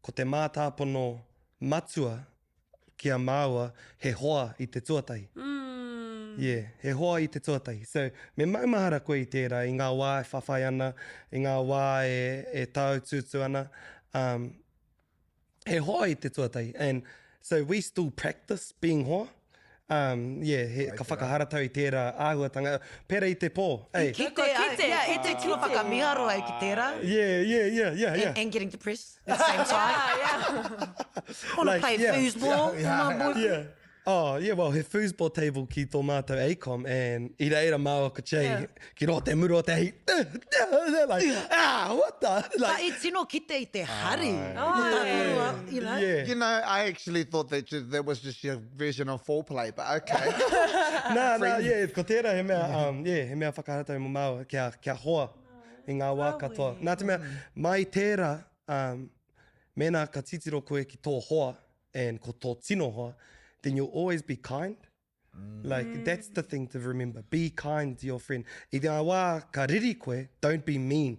Ko te mātāpono matua ki a māua he hoa i te tuatahi. Yeah, he hoa i te tuatahi. So, me maumahara koe i tērā i ngā wā e whawhai ana, i ngā wā e, e tāutuutu ana. Um, he hoa i te tuatahi. And so we still practice being hoa. Um, yeah, he, ka whakaharatau i tērā āhuatanga. Pērā i te pō. Ei. Kite, Kite, ai, yeah, e te tino whakamiharo ai ki tērā. Yeah, yeah, yeah, yeah, yeah. And, and getting depressed at the same time. Yeah, yeah. Wanna Like, play yeah. foosball with my boyfriend. Yeah. Oh, yeah, well, he foosball table ki tō mātou ACOM, and i reira māua ko Jay, Yeah. ki rō te muru o te ahi, like, ah, what the? Ka Like, i tino kite i te hari. Mo tā kōrua, you know. yeah. You know, I actually thought that you, that was just your version of foreplay, but okay. Nā, nā, yeah, ko tērā he mea, um, yeah, he mea whakaharatau mō māua, kia, kia hoa i ngā wā katoa. Nā te mea, mai tērā, um, mēnā ka titiro koe ki tō hoa, and ko tō tino hoa, then you'll always be kind. Like, that's the thing to remember. Be kind to your friend. I ngā wā ka riri koe, don't be mean.